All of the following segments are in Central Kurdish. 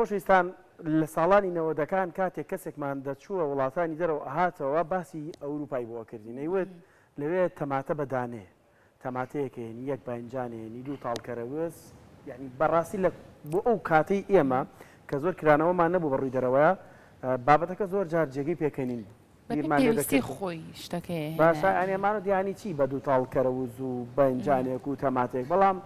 خۆشەویستان لە ساڵانی نەوەدەکان کاتێک کەسێکمان دەچووە وڵاتانی دەرەوە ئەهاتەوە باسی ئەوروپای بۆ ئەکردین ئەیوت لەوێ تەماتە بە دانەیە تەماتەیەک هێنی یەک باینجان هێنی دوو تاڵ کەرەوز یعنی بەڕاستی لە بۆ ئەو کاتەی ئێمە کە زۆر کرانەوەمان نەبوو بە ڕووی دەرەوەیە بابەتەکە زۆر جار جێگەی پێکەنین بوو بیرمان لێ دەکرد خۆی شتەکەی باشە ئەنێ مانە دیانی چی بە دوو تاڵ کەرەوز و باینجانێک و تەماتێک بەڵام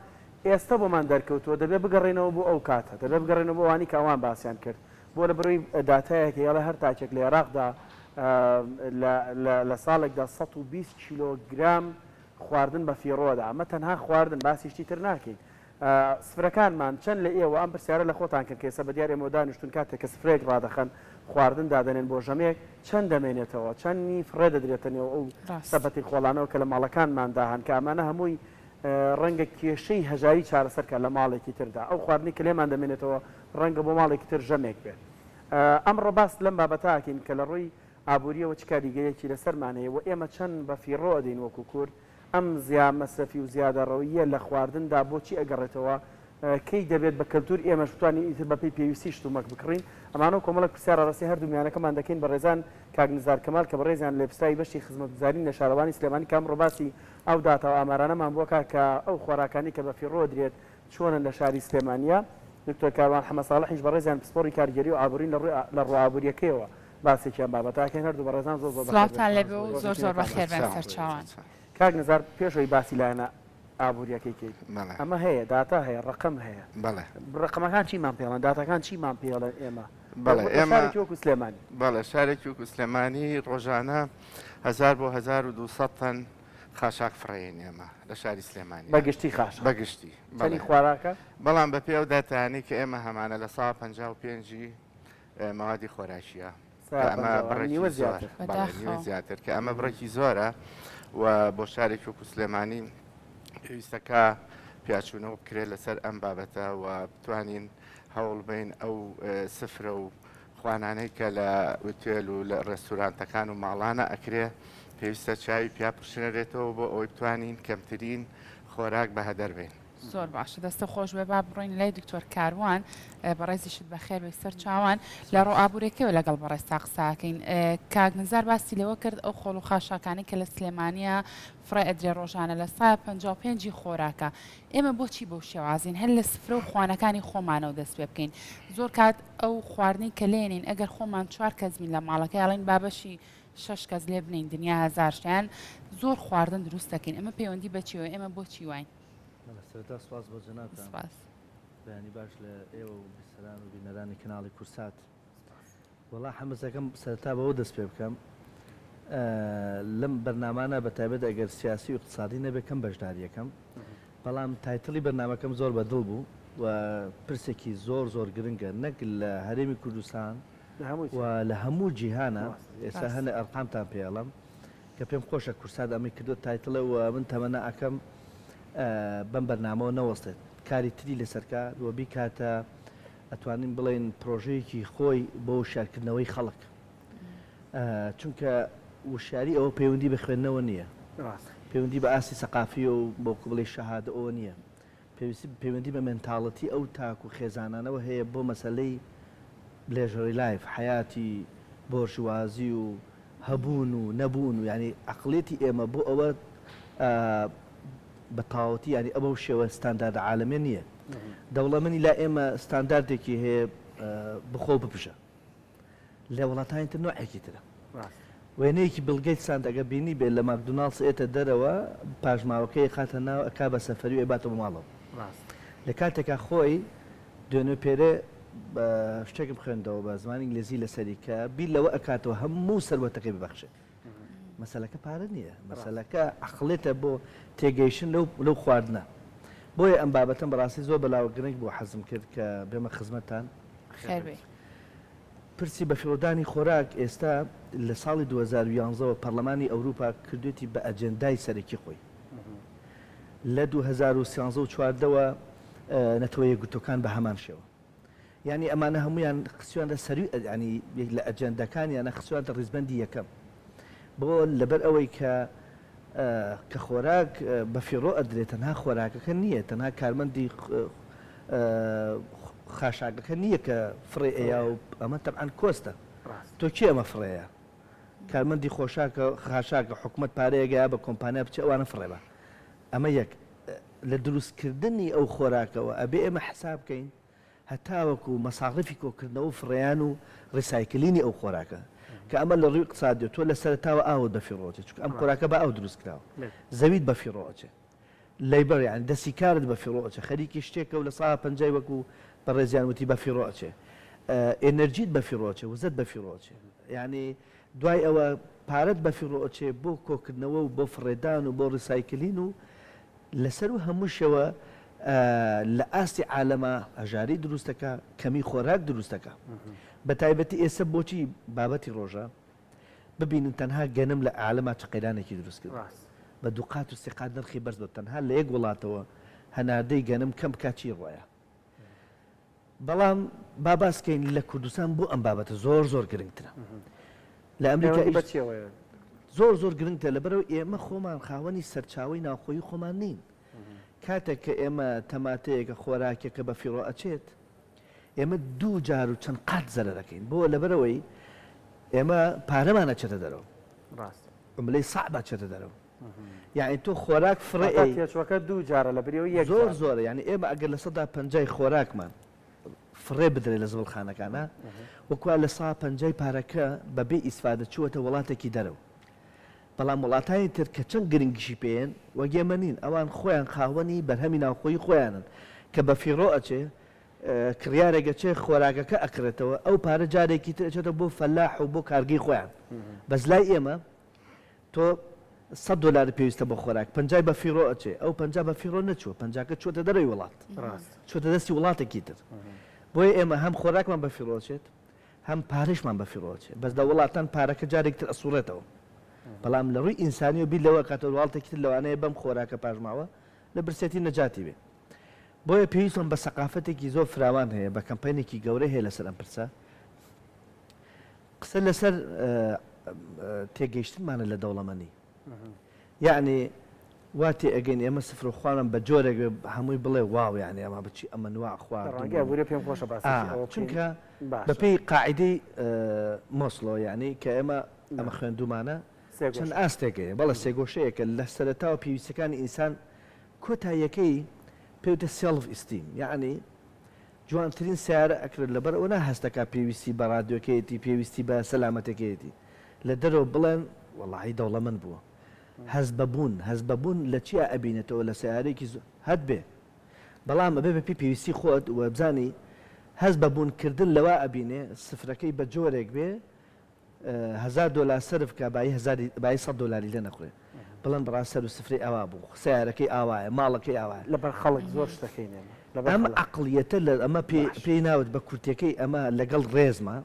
ئێستە بۆمان دەرکەوتووە دەبێ بگەڕێینەوە بۆ ئەو کاتە دەبێ بگەڕێینەوە بۆ ئەوانەی کە ئەوان باسیان کرد بۆ لە بڕی داتایەک هەیە ئەڵێ هەر تاکێک لە عێراقدا لە ساڵێکدا 120 کیلۆگرام خواردن بە فیڕۆدا ئەمە تەنها خواردن باسی شتی تر ناکەین سفرەکانمان چەند لە ئێوە ئەم پرسیارە لە خۆتان کەن کە ئێستا بە دیار ئێمەوە دانیشتوون کاتێک کە سفرەیەک ڕادەخەن خواردن دادەنێن بۆ ژەمێک چەند دەمێنێتەوە چەندی فڕێ دەدرێتە نێو ئەو سەبەتەی خۆڵانەوە کە لە ماڵەکانماندا هەن کە ئەمانە هەمووی ڕەنگە کێشەی هەژاری چارەسەر کات لە ماڵێکی تردا، ئەو خواردنەی کە لێمان دەمێنێتەوە ڕەنگە بۆ ماڵێکی تر ژەمێک بێت. ئەمڕۆ باس لەم بابەتە ئەکەین کە لە ڕووی ئابوورییەوە چ کاریگەرییەکی لەسەرمان هەیە و ئێمە چەند بە فیڕۆ ئەدەین وەکو کورد، ئەم زیا مەسرەفی و زیادەڕەوییە لە خواردندا بۆچی ئەگەڕێتەوە، کەی دەبێت بە کەلتوور ئێمەش بتوانین ئیتر بەپێی پێویستی شتومەک بکڕین؟ ئەمانە و کۆمەڵێک پرسیار ڕاڕەستی هەردوو میانەکەمان دەکەین بەڕێزان کاک نزار کەمال کە بەڕێزیان لێپرسراوی بەشی خزمەتگوزارین لە شارەوانی سلێمانی کە ئەمڕۆ باسی ئەو داتا و ئامارانەمان بۆ کا کە ئەو خۆراکانەی کە بە فیڕۆ ئەدرێت چۆنن لە شاری سلێمانییە. دکتۆر کاروان حەمە ساڵحیش بەڕێزیان پسپۆڕی کارگێری و ئابوورین لە ڕووی لە ڕووە ئابوورییەکەیەوە باسێکی ئەم بابەتە ئەکەین. هەردوو بەڕێزان زۆر زۆر بەخێر بێن. سڵاوتان لێبێ و زۆر زۆر بەخێر بێن سەرچاوان. کاک نزار پێش ئەوەی باسی لایەنە ئابوورییەکەی کەیت ئەمە هەیە داتا هەیە ڕەقەم هەیە ڕەقەمەکان چیمان پێڵێن داتاکان چیمان پێڵێن ئێمە بەڵێ ئێمە شارێکی وەکو سلێمانی بەڵێ شارێکی وەکو سلێمانی ڕۆژانە هەزار بۆ 1200 تەن خاشاک فڕێین ئێمە لە شاری سلێمانی بە گشتی خاشاک بە گشتی چەنی خواراکە؟ بەڵام بە پێی ئەو داتایانەی کە ئێمە هەمانە لە سا 55 ی مەوادی خۆراکیە کە ئەمە بڕێکی زۆر بەڵێ نیوە زیاتر کە ئەمە بڕێکی زۆرە و بۆ شارێکی وەکو سلێمانی پێویستە کە پیاچوونەوە بکرێت لەسەر ئەم بابەتە و بتوانین هەوڵ بین ئەو سفرە و خوانانەی کە لە ئوتێل و لە ڕێستورانتەکان و ماڵانە ئەکرێ پێویستە چاوی پیا پرشنرێتەوە بۆ ئەوەی بتوانین کەمترین خۆراک بە هەدەر بین. زۆر باشە دەستت خۆش بێ با بڕۆین لای دکتۆر کاروان بەڕێزیشت بەخێر بێی سەر چاوان لە ڕۆ ئابوورەکەوە لەگەڵ بەڕێزتا قساکەین کاک نزار باسی لەوە کرد ئەو خۆڵ و خاشاکانی کە لە سلێمانیە فڕێ ئەدرێ ڕۆژانە لە سا 55 خۆراکە ئێمە بۆچی بەو شێوازین هەر لە سفرە و خوانەکانی خۆمانەوە دەست پێ بکەین زۆر کات ئەو خواردنەی کە لێنین ئەگەر خۆمان چوار کەس بین لە ماڵەکە ئەڵێن با بەشی شەش کەس لێ بنین دنیا هەزار شتیان زۆر خواردن دروست دەکەین ئەمە پەیوەندی بەچیەوە ئێمە بۆچی واین؟ بەڵێ سەرەتا سوپاس بۆ جەنابتان. سپاس. بەیانی باش لە ئێوە و بیسەران و بینەرانی کەناڵی کورسات. وەڵا حەمزەکەم سەرەتا بەوە دەست پێ بکەم لەم بەرنامانە بە تایبەت ئەگەر سیاسی و ئیقتسادی نەبێ کەم بەشداریەکەم بەڵام title ی بەرنامەکەم زۆر بە دڵ بوو و پرسێکی زۆر زۆر گرنگە نەک لە هەرێمی کوردستان و لە هەموو جیهانە ئێستا هەنێ ئەرقامتان پێ ئەڵێم کە پێم خۆشە کورسات ئەمەی کردوە title ە و من تەمەنا ئەکەم بەم بەرنامەوە نەوەستێت کاری تری لەسەر کا و بیکاتە ئەتوانین بڵێین پرۆژەیەکی خۆی بۆ وشیارکردنەوەی خەڵک چونکە وشیاری ئەوە پەیوەندی بە خوێندنەوە نییە پەیوەندی بە ئاستی سەقافی و بۆ بڵێ شەهادەوە نییە پێویستی پەیوەندی بە mentality ئەو تاک و خێزانانەوە هەیە بۆ مەسەلەی luxury life حەیاتی بۆرژوازی و هەبوون و نەبوون و یانی عەقڵیەتی ئێمە بۆ ئەوە بە تەواوەتی یانی ئەو شێوە ستانداردە عالەمیە نییە. دەوڵەمەنی لای ئێمە ستانداردێکی هەیە بخۆ و بپژە. لە وڵاتانی تر نوعێکی ترە. وێنەیەکی بیڵ گەیتس ساند ئەگەر بینی بێ لە ماکدوناڵدس ئێتە دەرەوە پاشماوەکەی ئەخاتە ناو ئەکا بە سەفەری و ئەیباتەوە ماڵەوە. لە کاتێکا خۆی دوێنێ پێرێ شتێکم خوێندەوە بە زمانی ئینگلیزی لەسەری کە بیر لەوە ئەکاتەوە هەموو سەروەتەکەی ببەخشێت. مەسەلەکە پارە نییە مەسەلەکە عەقڵێتە بۆ تێگەیشتن لەو لەو خواردنە بۆیە ئەم بابەتەم بەڕاستی زۆر بەلاوە گرنگ بوو حەزم کرد کە بێمە خزمەتتان. خێر بێی. پرسی بەفیڕۆدانی خۆراک ئێستا لە ساڵی 2011 وە پەرلەمانی ئەوروپا کردوێتی بە ئەجێندای سەرەکی خۆی. لە 2013 و 14 وە نەتەوە یەکگرتووەکان بە هەمان شێوە. یانی ئەمانە هەموویان خستویانتە سەروی یانی لە ئەجێنداکانیانە خستویانتە ڕیزبەندی یەکەم بۆ لەبەر ئەوەی کە کە خۆراک بە فیڕۆ ئەدرێت تەنها خۆراکەکە نییە تەنها کارمەندی. خاشاکەکە نییە کە فڕێ ئەیا و ئەمە تەبعەن کۆستە. تۆ کێ ئەمە فڕێیە؟ کارمەندی خۆشاکە خاشاکە حکومەت پارەیەک ئەیا بە کۆمپانیا بچێ ئەوانە فڕێ بە. ئەمە یەک. لە دروستکردنی ئەو خۆراکەوە ئەبێ ئێمە حساب کەین هەتاوەکو مەساڕفی کۆکردنەوە و فڕێیان و recycling ی ئەو خۆراکە کە ئەمە لە ڕووی ئیقتسادیەوە تۆ لە سەرەتاوە ئاوت بە فیڕۆ ئەچێ چونکە ئەم خۆراکە بە ئاو دروست کراوە زەویت بە فیڕۆ ئەچێ labor یانی دەستی کارت بە فیڕۆ ئەچێ خەریکی شتێکە و لە سا پەنجای وەکو بەڕێزیان وتی بە فیڕۆ ئەچێ energy ت بە فیڕۆ ئەچێ وزەت بە فیڕۆ ئەچێ یانی دوای ئەوە پارەت بە فیڕۆ ئەچێ بۆ کۆکردنەوە و بۆ فڕێدان و بۆ recycling و لەسەروو هەمووشەوە لە ئاستی عالەما هەژاری دروست دەکا، کەمی خۆراک دروست دەکا. بە تایبەتی ئێستا بۆچی بابەتی ڕۆژە؟ ببینن تەنها گەنم لە عالەما چ قەیرانێکی دروست کردووە. بە دووقات و سێقات نرخی بەرز بۆ تەنها لە یەک وڵاتەوە هەناردەی گەنم کەم بکا چی ڕۆیە؟ بەڵام با باس کەین لە کوردستان بۆ ئەم بابەتە زۆر زۆر گرنگترە لە ئەمریکا پەیوەندی بە چیەوەیە؟ زۆر زۆر گرنگترە لەبەرئەوەی ئێمە خۆمان خاوەنی سەرچاوەی ناوخۆیی خۆمان نین کاتێک کە ئێمە تەماتەیەکە خۆراکێکە بە فیڕۆ ئەچێت ئێمە دوو جار و چەند قات زەرەرەکەین بۆ لەبەرئەوەی ئێمە پارەمان ئەچێتە دەرەوە ڕاستە عوملەی سەعب ئەچێتە دەرەوە یەعنی تۆ خۆراک فڕێ ئەی. تێچوەکە دوو جارە لە بری ئەوەی یەک جار. زۆر زۆرە یانی ئێمە ئەگەر 50% ی خۆراکمان فڕێ بدرێ لە زبڵخانەکانا وەک وا 50% ی پارەکە بە بێ ئیسفادە چووەتە وڵاتێکی دەرەوە بەڵام وڵاتانی تر کە چەند گرنگیشی پێیەن وەک ئێمە نین ئەوان خۆیان خاوەنی بەرهەمی ناوخۆیی خۆیانن کە بە فیڕۆ ئەچێ کڕیارێک ئەچێ خۆراکەکە ئەکڕێتەوە ئەو پارە جارێکی تر ئەچێتەوە بۆ فەلاح و بۆ کارگەی خۆیان بەس لای ئێمە تۆ سەت دۆلارت پێویستە بۆ خۆراک، پەنجای بە فیڕۆ ئەچێ، ئەو 50 بە فیڕۆ نەچووە، پەنجاکە چووەتە دەرەوەی وڵات، چووەتە دەستی وڵاتێکی تر. بۆیە ئێمە هەم خۆراکمان بە فیڕۆ ئەچێت، هەم پارەیشمان بە فیڕۆ ئەچێ. بەس لە وڵاتان پارەکە جارێکی تر ئەسوڕێتەوە. بەڵام لە ڕووی ئینسانیەوە بیر لەوە ئەکاتەوە وڵاتێکی تر لەوانەیە بەم خۆراکە پاشماوە لە برسێتی نەجاتی بێ. بۆیە پێویستمان بە سەقافەتێکی زۆر فراوان هەیە، بە کەمپەینێکی گەورە هەیە لەسەر ئەم پرسە. قسە لەسەر تێگەیشتنمانە لە دەوڵەمەنی یەعنی وا تێئەگەین ئێمە سفر و خوانمان بە جۆرێک بێ هەمووی بڵێ واو یەعنی ئەمە بچی ئەمە نواع خواردن ڕەنگە بورە پێم خۆشە باسێکی ئەوە بکەین چونکە بەپێی قاعیدەی مۆسڵۆ یەعنی کە ئێمە ئەمە خوێندوومانە چەند ئاستێک هەیە بەڵێ سێگۆشەیەکە لە سەرەتاوە پێویستەکانی ئینسان کۆتاییەکەی پێوتە self esteem یەعنی جوانترین سەیارە ئەکڕێت لەبەر ئەوە نا هەست دەکات پێویستی بە ڕادیۆکەیەتی پێویستی بە سەلامەتەکەیەتی لە دەرەوە بڵێن وەڵاهی دەوڵەمەند بووە هەست بە بوون هەست بە بوون لە چیا ئەبینێتەوە لە سەیارەیەکی زۆ هەت بێ بەڵام ئەبێ بە پێی پێویستی خۆت وە بزانی هەست بە بوون کردن لەوا ئەبینێ سفرەکەی بە جۆرێک بێ هەزار دۆلار سەرف کا بایی هەزاری بایی سەت دۆلاری لێ نەخورێ بڵێن بەڕاست سەرو سفرەی ئاوا بوو سەیارەکەی ئاوایە ماڵەکەی ئاوایە. لەبەر خەڵک زۆر شت دەکەین ئێمە لەبەر ئەم خەڵک. عەقڵیەتە لە ئەمە پێ باش. پێی ناوت بە کورتیەکەی ئەمە لەگەڵ ڕێزما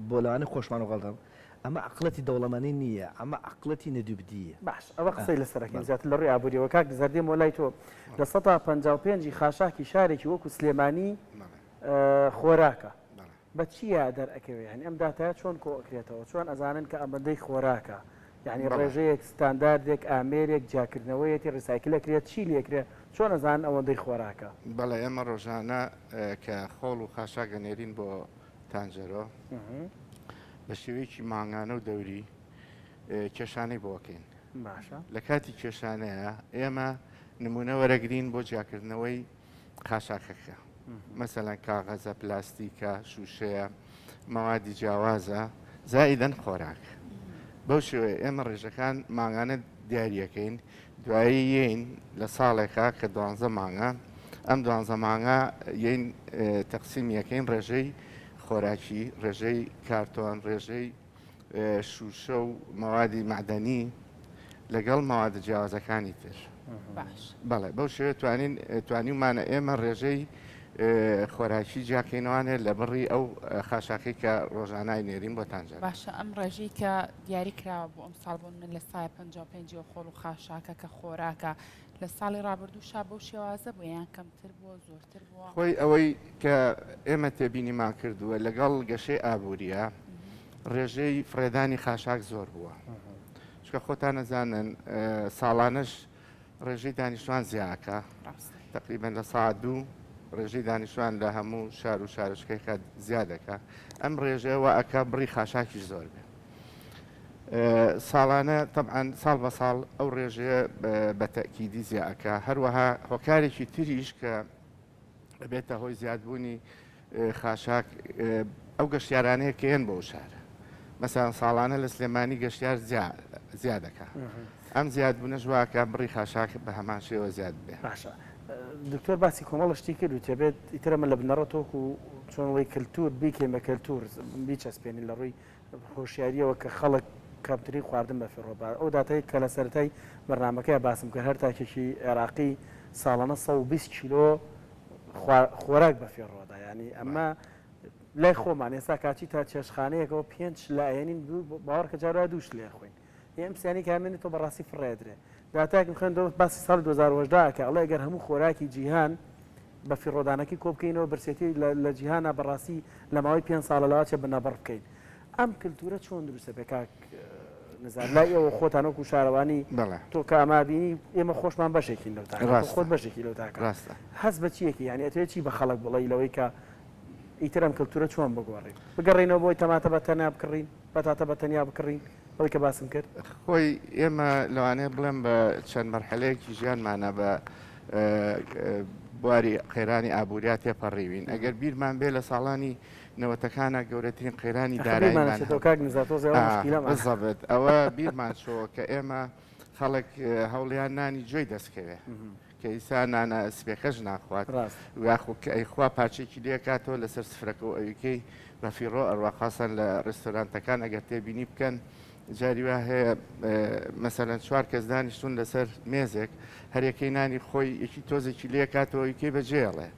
بۆ لەوانەیە خۆشمان و غەڵەتم ئەمە عەقڵەتی دەوڵەمەنی نییە ئەمە عەقڵەتی نەدوبدییە. باش ئەوە قسەی لەسەر ئەکەین بەڵێ. زیاتر لە ڕووی ئابووریەوە کاک نزار دێمەوە لای تۆ 55% ی خاشاکی شارێکی وەکو سلێمانی بەڵێ. خۆراکە بەڵێ. بە چییا دەر ئەکەوێ یانی ئەم داتایە چۆن کۆ ئەکرێتەوە چۆن ئەزانن کە ئەمەندەی خۆراکە یانی بەڵێ. ڕێژەیەک ستانداردێک ئامێرێک جیاکردنەوەیەتی recycle ئەکرێت چی لێکرێ چۆن ئەزانن ئەوەندەی خۆراکە؟ بەڵێ ئێمە ڕۆژانە کە خۆڵ و خاشاک ئەنێرین بۆ تانجەرۆ بە شێوەیەکی مانگانە و دەوری کێشانەی بۆ ئەکەین باشە. لە کاتی کێشانەیە ئێمە نمونە وەرەگرین بۆ جیاکردنەوەی خاشاکەکە مەسەلەن کاغەزە، پلاستیکە، شوشەیە، مەوادی جیاوازە، زائیدەن خۆراک. بەو شێوەیە ئێمە ڕێژەکان مانگانە دیاریەکەین، دوایی یین لە ساڵێکا کە دوانزە مانگە، ئەم دوانزە مانگە یین تەقسیم یەکەین ڕێژەی خۆراکی، ڕێژەی کارتۆن، ڕێژەی شووشە و مەوادی مەعدەنی لەگەڵ مەوادە جیاوازەکانی تر. باش. بەڵێ بەو شێوەیە توانین توانیومانە ئێمە ڕێژەی خۆراکی جیاکەینەوانێ لە بڕی ئەو خاشاکەی کە ڕۆژانای نێرین بۆ تانجەرە. باشە ئەم ڕێژەی کە دیاری کراوە بۆ ئەمساڵ بۆ من لە سایە 55 ی خۆڵ و خاشاکە کە خۆراکە لە ساڵی ڕابردووشا بەو شێوازە بووە یان کەمتر بووە زۆرتر بووە؟ خۆی ئەوەی کە ئێمە تێبینیمان کردووە لەگەڵ گەشەی ئابووریە ڕێژەی فڕێدانی خاشاک زۆر بووە چونکە خۆتان ئەزانن ساڵانەش ڕێژەی دانیشتوان زیاکە تقریبا لە سا دوو. ڕێژەی دانیشتوان لە هەموو شار و شارۆچکەیەکا زیاد ئەکا ئەم ڕێژەیە وا ئەکا بڕی خاشاکیش زۆر بێ. ساڵانە تەبعەن ساڵ بە ساڵ ئەو ڕێژەیە بە تەئکیدی زیا ئەکا. هەروەها هۆکارێکی تریش کە ئەبێتە هۆی زیادبوونی خاشاک ئەو گەشتیارانەیە کە یەن بۆ ئەو شارە. مەسەلەن ساڵانە لە سلێمانی گەشتیار زیاد ئەکا. ئەم زیادبوونەش وا ئەکا بڕی خاشاک بە هەمان شێوە زیاد ببێ. باشە دکتۆر باسی کۆمەڵە شتی کرد و تێبێت ئیتر ئەمە لە بنەڕەت وەکو چۆن ڵێی کەلتور بیکەین بە کەلتور بیچەسپێنین لە ڕووی هۆشیاریەوە کە خەڵک کەمترین خواردن بەفیڕۆ بات. ئەو داتایەی کە لە سەرەتای بەرنامەکەیا باسم کرد هەر تاکێکی عێراقی ساڵانە 120 کیلۆ خۆراک بەفیڕۆدا یانی ئەمە لای خۆمان ئێستا کاچی تا چێشتخانەیەکەوە پێنج شلە ئەهێنین باوەڕکە جار وایە دوو شلە ئەخۆین ئێ ئەم سیانەی کە ئەمێنێتەوە بەڕاستی فڕێ ئەدرێ داتایەکم خوێندەوە باسی ساڵی 2018 ئەکا ئەڵێ ئەگەر هەموو خۆراکی جیهان بە فیڕۆدانەکەی کۆبکەینەوە برسێتی لە جیهانا بەڕاستی لە ماوەی پێنج ساڵە لەواچێ بنەبڕ بکەین ئەم کلتورە چۆن دروستە بێ کاک نزار لای ئێوە خۆتان وەکو شارەوانی بەڵێ. تۆ کە ئەما بینی ئێمە خۆشمان بەشێکین لەو تاکە تۆ ڕاستە خۆت بەشێکی لەو تاکە ڕاستە. هەست بە چیەکی یانی ئەتەوێ چی بە خەڵک بڵێی لەوەی کە ئیتر ئەم کلتورە چۆن بگۆڕین بگەڕێینەوە بۆی تەماتە بە تەنیا بکڕین بەتاتە بە تەنیا بکڕین ئەوەی کە باسم کرد. خۆی ئێمە لەوانەیە بڵێم بە چەند مەرحەلەیەکی ژیانمانە بە بواری قەیرانی ئابووریا تێپەڕیوین ئەگەر بیرمان بێ لە ساڵانی نەوەتەکانە گەورەترین قەیرانی داراییمان هەبوو ئەوە بیرمان چۆوە کە ئێمە خەڵک هەوڵیان نانی جۆی دەستکەوێ کە ئیسا نانە سپێکەش ناخوات یاخۆ کە ئەیخوا پارچێکی لێکاتەوە لەسەر سفرەکە و ئەویکەی بە فیڕۆ ئەڕوا خاسەن لە ڕێستۆرانتەکان ئەگەر تێبینی بکەن جاری وا هەیە مەسەلەن چوار کەس دانیشتون لەسەر مێزێک هەریەکەی نانی خۆی یەکی تۆزێکی لێکاتەوە یکەی بەجێڵێ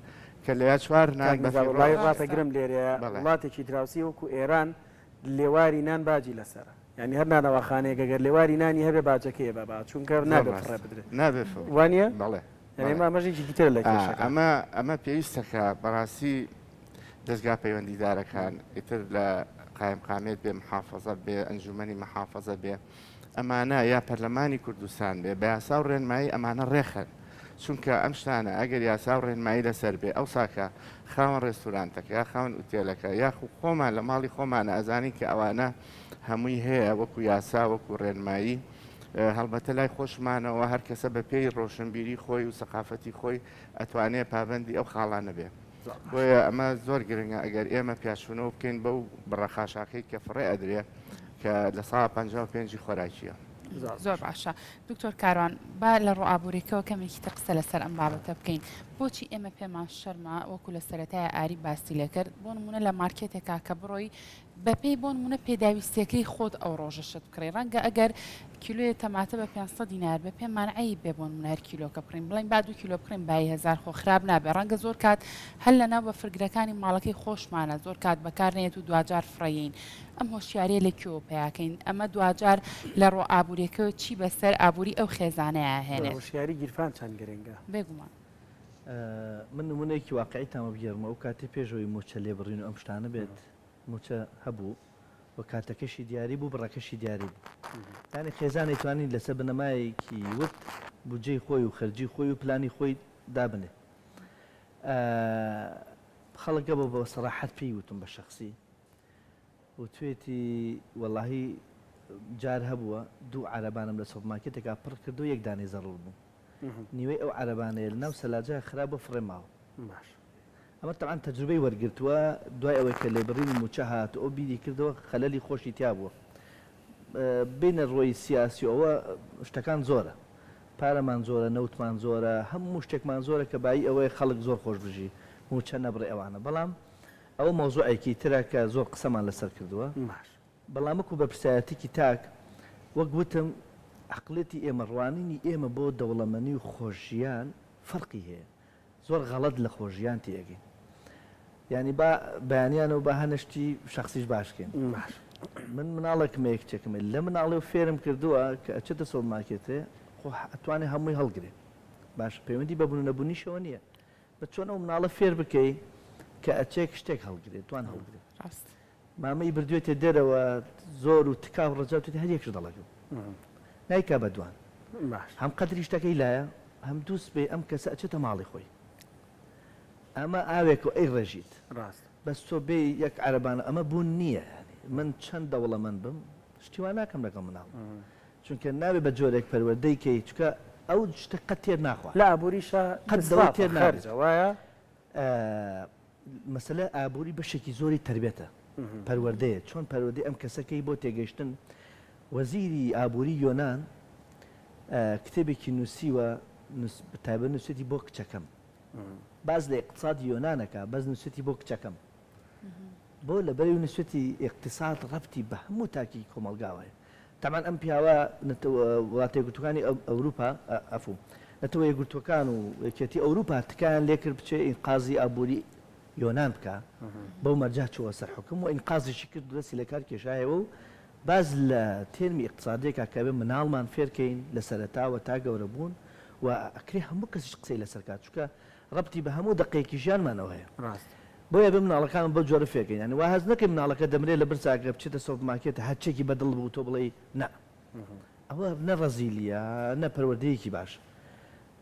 کە لەیا چوار نان کاک نزار وەڵایی ڕاتەگرم لێرەیە وڵاتێکی دراوسێ وەکو ئێران لێواری نان باجی لەسەرە یانی هەر نانەواخانەیەک ئەگەر لێواری نانی هەبێ باجەکەی ئەبا با چونکە نابێ فڕێ بدرێ نابێ وانە بەڵێ یانی ئەمە ئەمەش یەکێکی ترە لە کێشەکان ئەمە ئەمە پێویستە کە بەڕاستی دەزگا پەیوەندیدارەکان ئیتر لە قایمقامیەت بێ محافەزە بێ ئەنجومەنی محافەزە بێ ئەمانە یا پەرلەمانی کوردستان بێ بە یاسا و ڕێنمایی ئەمانە ڕێخەن چونکە ئەم شتانە ئەگەر یاسا و ڕێنمایی لەسەر بێ ئەوسا کە خاوەن ڕێستورانتەکە یا خاوەن ئوتێلەکە یاخو خۆمان لە ماڵی خۆمانە ئەزانین کە ئەوانە هەمووی هەیە وەکو یاسا وەکو ڕێنمایی هەڵبەتە لای خۆشمانەوە هەر کەسە بە پێی ڕۆشنبیری خۆی و سەقافەتی خۆی ئەتوانێ پابەندی ئەو خاڵانە بێ. بۆیە ئەمە زۆر گرنگە ئەگەر ئێمە پیاچوونەوە بکەین بەو بڕە خاشاکەی کە فڕێ ئەدرێ کە لە سا 55 ی خۆراکیە. زۆر باشە دکتۆر کاروان با لە ڕوو ئابووریەکەوە کەمێکی تر قسە لەسەر ئەم بابەتە بکەین بۆچی ئێمە پێمان شەرمە وەکو لە سەرەتای ئاری باسی لێکرد بۆ نمونە لە مارکێتێکا کە بڕۆی بەپێی بۆ نموونە پێداویستیەکەی خۆت ئەو ڕۆژە شت بکڕی ڕەنگە ئەگەر کیلۆیە تەماتە بە 500 دینار بێ پێمان عەیب بێ بۆ نموونە هەر کیلۆکە بکڕین بڵێین با دوو کیلۆ بکڕین بایی هەزار خۆ خراپ نابێ ڕەنگە زۆر کات هەر لەناو بەفرگرەکانی ماڵەکەی خۆشمانە زۆر کات بەکار نەیەت و دواجار فڕێین ئەم هۆشیاریە لە کوێوە پیاکەین ئەمە دواجار لە ڕۆ ئابووریەکەوە چی بەسەر ئابووری ئەو خێزانەیە هێنێت هۆشیاری گیرفان چەند گرنگە؟ بێگومان. من نمونەیەکی واقعیتان بگێڕمەوە ئەو کاتەی پێش ئەوەی مووچە لێبڕین و ئەم شتانە بێت مووچە هەبوو و کاتەکەشی دیاری بوو بڕەکەشی دیاری بوو یانی خێزان ئەیتوانی لەسەر بنەمایەکی ورد بودجەی خۆی و خەرجی خۆی و پلانی خۆی دابنێ خەڵک گەبە بە سەراحەت پێی وتم بە شەخسی وتوێتی وەڵاهی جار هەبووە دوو عەرەبانم لە سۆپمارکێتێکا پڕ کردو یەک دانەی زەڕور بوو نیوەی ئەو عەرەبانەیە لەناو سەلاجە خرا بۆ فڕێ ماوە. باش. ئەمە تەبعەن تەجروبەی وەرگرتووە دوای ئەوەی کە لێبڕینی مووچە هات و ئەو بیری کردەوە خەلەلی خۆشی تیا بووە. بێینە ڕۆی سیاسی و ئەوە شتەکان زۆرە. پارەمان زۆرە، نەوتمان زۆرە، هەموو شتێکمان زۆرە کە بایی ئەوەیە خەڵک زۆر خۆش بژی، مووچە نەبڕێ ئەوانە. بەڵام ئەوە مەوزوعێکی ترە کە زۆر قسەمان لەسەر کردووە. باش. بەڵام وەکو بەرپرسایەتیکی تاک، وەک وتم عەقڵیەتی ئێمە، ڕوانینی ئێمە بۆ دەوڵەمەنی و خۆش ژیان فەرقی هەیە. زۆر غەڵەت لە خۆش ژیان تێئەگەین. یانی با بەیانیانەوە با هەنە شتی شەخسیش باش کەین. من مناڵێکم هەیە کچێکم هەیە لە مناڵیەوە فێرم کردووە کە ئەچێتە سۆپەرمارکێتێ خۆ ئەتوانێ هەمووی هەڵگرێ. باشە پەیوەندی بە بوون و نەبوونیشەوە نییە. بە چۆن ئەو مناڵە فێر بکەی کە ئەچێ شتێک هەڵگرێ دوان هەڵگرێ. ڕاست. مامەی بردوێتە دەرەوە زۆر و تکا و ڕەجا وتێتی هەر یەک شت هەڵەگرم نایکا بە دوان هەم قەدری شتەکەی لایە هەم دووس بێ ئەم کەسە ئەچێتە ماڵی خۆی. ئەمە ئاوێکە و ئەیڕێژیت. ڕاستە. بەس تۆ بێی یەک عەرەبانە ئەمە بوون نییە یانی من چەند دەوڵەمەند بم شتی وا ناکەم لەگەڵ مناڵم چونکە نابێ بە جۆرێک پەروەردەی کەی چونکە ئەو شتە قەت تێر ناخوا. لە ئابووریشا قەت لەوەی ئیسرافە تێر نابێت. خەرجە وایە؟ مەسەلە ئابووری بەشێکی زۆری تەربیەتە، پەروەردەیە، چۆن پەروەردەی ئەم کەسە کەی بۆ تێگەیشتن، وەزیری ئابووری یۆنان کتێبێکی نووسیوە تایبەت نووسێتی بۆ کچەکەم، باس لە ئیقتسادی یۆنان ئەکا بەس نووسێتی بۆ کچەکەم، بۆ لەبەرئەوەی نووسێتی ئیقتساد ڕەبتی بە هەموو تاکی کۆمەڵگاوە هەیە، تەبعەن ئەم پیاوە وڵاتە یەکگرتووەکانی ئەوروپا عەفو نەتەوە یەکگرتووەکان و یەکێتی ئەوروپا تکایان لێکرد بچێ ئینقازی ئابووری یۆنان بکا بەو مەرجە چووە سەر حوکم و ئینقازیشی کرد و دەستی لەکار کێشایەوە و باس لە تێرمی ئیقتسادیەکا کە ئەبێ مناڵمان فێرکەین لە سەرەتاوە تا گەورە بوون و ئەکرێ هەموو کەسیش قسەی لەسەر کات چونکە ڕەبتی بە هەموو دەقەیەکی ژیانمانەوە هەیە. ڕاستە. بۆیە ئەبێ مناڵەکانمان بەو جۆرە فێرکەین یانی وا هەست نەکەی مناڵەکە دەمرێ لە برسا گەر بچێتە سۆپرمارکێت هەرچیەکی بە دڵ بوو تۆ بڵێی نا ئەوە نە ڕەزیلیە نە پەروەردەیەکی باشە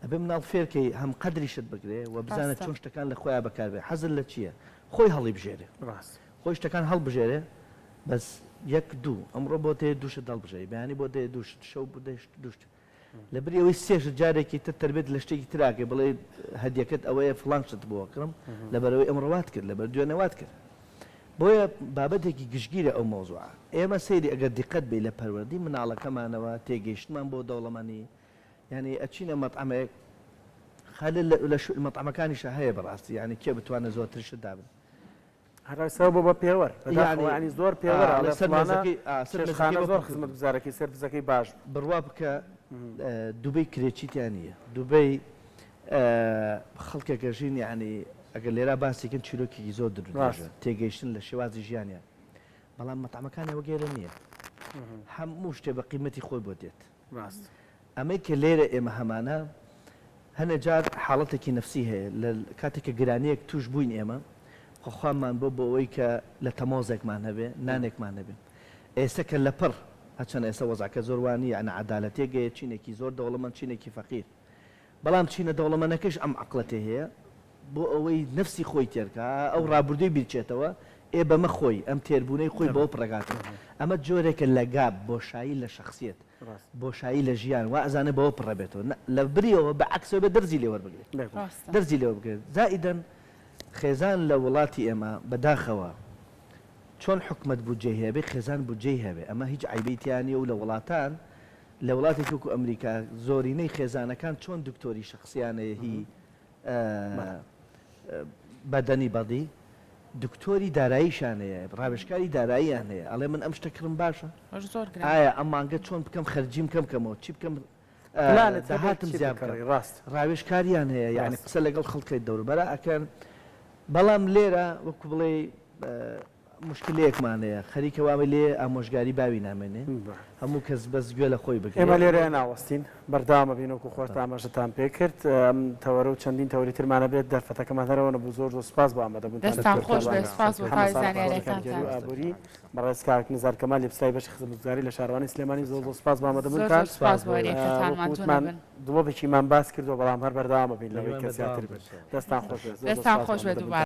ئەبێ مناڵ فێرکەی هەم قەدری شت بگرێ و بزانێت ڕاستە. چۆن شتەکان لە خۆیا بەکار بێ حەزت لە چیە خۆی هەڵیبژێرێ ڕاستە. خۆی شتەکان هەڵبژێرێ بەس یەک دوو ئەمڕۆ بۆت هەیە دوو شت هەڵبژێری بەیانی بۆت هەیە دوو شت شەو بۆت هەیە دوو شت لەبری ئەوەی سێ شت جارێکی تر تەربیەت لە شتێکی ترا کەی بڵێی هەدیەکەت ئەوەیە فڵان شت بۆ کڕم لەبەرئەوەی ئەمڕۆ وات کرد لەبەر دوێنێ وات کرد بۆیە بابەتێکی گشتگیرە ئەو مەوزوعە ئێمە سەیری ئەگەر دیقەت بەی لە پەروەردەی مناڵەکەمانەوە تێگەیشتنمان بۆ دەوڵەمەنی یانی ئەچینە مەتعەمێک خەلە لە مەتعەمەکانیشا هەیە بەڕاستی یانی کێ بتوانێت زۆرتر شت دابن هەر ئێستا بۆ بە پێوەر یانی یانی زۆر پێوەرە ئا ئەڵێ سەر فڵانە مێزەکەی ئا سەر مێزەکەی چێشتخانە بۆ زۆر پڕ کردووە. خزمەتگوزارەکەی سێرڤسەکەی باش بوو. بڕوا بکە دوبەی کرێچی تیا نییە دوبەی خەڵکێک ئەژین یانی ئەگەر لێرا باسی کەن چیرۆکێکی زۆر دوور و درێژە ڕاستە. تێگەیشتن لە شێوازی ژیانیان بەڵام مەتعەمەکانیان وەک ئێرە نییە هەموو شتێ بە قیمەتی خۆی بۆ دێت. ڕاستە. ئەمەی کە لێرە ئێمە هەمانە هەنێ جار حاڵەتێکی نەفسی هەیە لە کاتێک کە گرانیەک توش بووین ئێمە خۆ خوامان بۆ بۆ ئەوەی کە لە تەمۆزێکمان هەبێ نانێکمان هەبێ ئێستا کە لەپڕ هەرچەنە ئێستا وەزعەکە زۆر وا نییە ناعەدالەتێک هەیە چینێکی زۆر دەوڵەمەند چینێکی فەقیر بەڵام چینە دەوڵەمەنەکەش ئەم عەقڵەتەی هەیە بۆ ئەوەی نەفسی خۆی تێرکا ئەو ڕابردووی بیرچێتەوە ئێ بەمە خۆی ئەم تێربوونەی خۆی بەوە پڕەکاتەوە ئەمە جۆرێکە لە gap بۆشایی لە شەخسیەت بۆشایی لە ژیان وا ئەزانێ بەوە پڕەبێتەوە نا لە بریەوە بە عەکسەوە بێ دەرزی لێ وەربگرێ ڕاستە. دەرزی لێ وەربگرێ زائیدەن خێزان لە وڵاتی ئێمە بە داخەوە چۆن حکومەت بودجەی هەیە بێ خێزان بودجەی هەبێ ئەمە هیچ عەیبەی تیا نیە و لە وڵاتان لە وڵاتێکی وەکو ئەمریکا زۆرینەی خێزانەکان چۆن دکتۆری شەخسیان هەیە هی بەدەنی بەدی دکتۆری داراییشان هەیە ڕاوێژکاری داراییان هەیە ئەڵێ من ئەم شتە کڕم باشە ئایا ئەم مانگە چۆن بکەم خەرجیم کەم کەمەوە چی بکەم داهاتم زیاد بکەم ڕاست ڕاوێژکاریان هەیە یعنی قسە لەگەڵ خەڵکی دەوروبەرە ئەکەن بەڵام لێرە وەکو بڵێ موشکیلەیەکمان هەیە خەریکە واوەی لێ ئامۆژگاری باوی نامێنێ هەموو کەس بەس گوێ لە خۆی بگرێ. ئێمە لێرەیا ناوەستین بەردەوام ئەبین وەکو خۆت ئاماژەتان پێکرد ئەم تەوەرە و چەندین تەوەری ترمان ئەبێت دەرفەتەکەمان هەر ئەوە نەبوو زۆر زۆر سوپاس بۆ ئامادەبوونتان دەستتان دکتۆر خۆش بێ کاروان سوپاس بۆ حەمە تەواوی ساڵح بەڕێوەبەری کارگێری و زانیاریەکانتان. ئابووری بەڕێز کاک نزار کەمالی پسای بەشی خزمەتگوزاری لە شارەوانی سلێمانی زۆر زۆر سوپاس بۆ زۆر ئامادەبوونتان زۆر سوپاس بۆ بۆ ئێوە. هەریەکەتان وەکو ماندوو وتمان نەبن. دڵۆپێکیمان باس کردووە بەڵام هەر بەردەوام ئەبین لەوەی هیوای کە بەردەوام زیاتر بن. بێت دەستتان خۆش بێت زۆر زۆر دەستتان سوپاس بۆ خۆش بێ ئامادەبوونتان. دووبارە.